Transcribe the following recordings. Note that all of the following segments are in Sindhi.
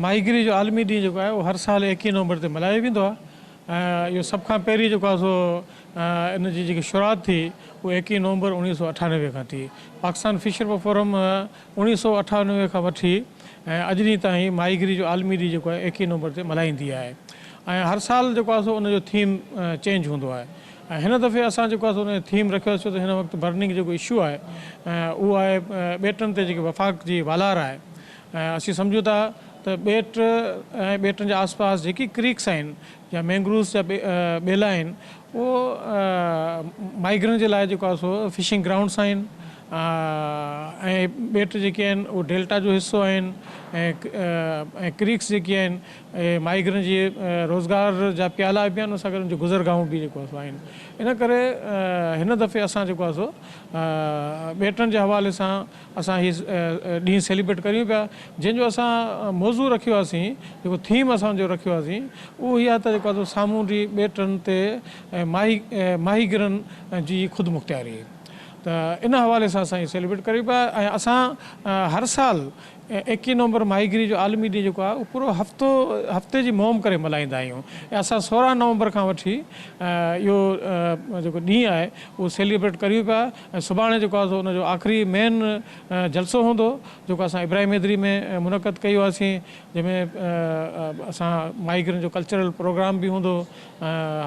ماهيگيري جو عالمي ڏينهن جيڪو آهي اهو هر سال ايڪيهه نومبر تي ملهايو ويندو آهي ۽ اهو سڀ کان پهرين جيڪو آهي سو ان جي جيڪي شروعات ٿي اهو ايڪيهه نومبر 1998 کان ٿي. پاڪستان فشر فورم 1998 کان وٺي ۽ اڄ ڏينهن تائين ماهيگيري جو عالمي ڏينهن جيڪو آهي ايڪيهه نومبر تي ملهائيندي آهي ۽ هر سال جيڪو آهي سو ان جو ٿيم چينج هوندو آهي ۽ هن دفعي اسان جيڪو آهي سو ان جو ٿيم رکيو آهي ڇو ته هن وقت برننگ جيڪو اشو آهي اهو آهي ٻيٽن تي جيڪي وفاق جي والار آهي ۽ اسين سمجهون ٿا ته ٻيٽ ۽ ٻيٽن جي آس پاس جيڪي ڪريڪس آهن يا مينگروز جا ٻيلا آهن اهو ماهيگيرن جي لاء جيڪو آهي سو فشنگ گرائونڊس آهن ۽ ٻيٽ جيڪي آهن اهو ڊيلٽا جو حصو آهن ۽ ڪريڪس جيڪي آهن اهي ماهيگيرن جي روزگار جا پيالا به آهن ان سان گڏ ان جون گذرگاهون به جيڪو آهي سو آهن ان ڪري هن دفعي اسان جيڪو آهي سو ٻيٽن جي حوالي سان اسان هي ڏينهن سيليبريٽ ڪريون پيا جنهن جو اسان موضوع رکيو آسين جيڪو ٿيم اسان جو رکيو آسين اهو هي آهي ته جيڪو آهي سامونڊي ٻيٽن تي ماهي ماهيگيرن جي خود مختياري ته ان حوالي سان اسان هي سيليبريٽ ڪريون پيا ۽ اسان هر سال ايڪيهه نومبر ماهيگيري جو عالمي ڏينهن جيڪو آهي اهو پورو هفتو هفتي جي مهم ڪري ملهائيندا آهيون ۽ اسان 16 نومبر کان وٺي اهو جيڪو ڏينهن آهي اهو سيليبريٽ ڪريون پيا ۽ سڀاڻي جيڪو آهي سو ان جو آخري مين جلسو هوندو جيڪو اسان ابراهيم حيدري ۾ منعقد ڪيو هئاسين جنهن ۾ اسان ماهيگيرن جو ڪلچرل پروگرام به هوندو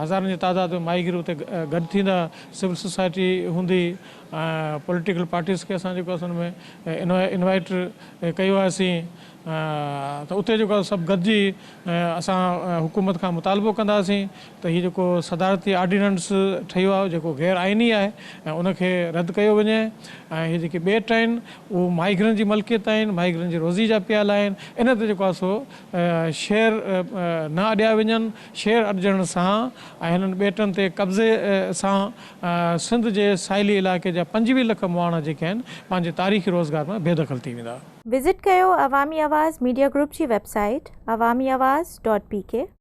هزارن جي تعداد ۾ ماهيگير اتي گڏ ٿيندا سول سوسائٽي هوندي ۽ پوليٽيڪل پارٽيز کي اسان جيڪو آهي سو ان ۾ انوائيٽ ڪيو هئاسين ته اتي جيڪو آهي سڀ گڏجي اسان حڪومت کان مطالبو ڪنداسين ته هي جيڪو صدارتي آرڊيننس ٺهيو آهي جيڪو غير آئيني آهي ۽ ان کي رد ڪيو وڃي ۽ هي جيڪي ٻيٽ آهن اهو ماهيگيرن جي ملڪيت آهن ماهيگيرن جي روزي جا پيالا آهن ان تي جيڪو آهي سو شهر نه اڏيا وڃن شهر اڏجڻ سان ۽ هنن ٻيٽن تي قبضي سان سنڌ جي ساحلي علائقي جا 25 لک مهاڻا جيڪي آهن پنهنجي تاريخي روزگار مان بيدخل ٿي ويندا. وزٽ ڪيو عوامي آواز ميڊيا گروپ جي website Awami Awaz dot P K.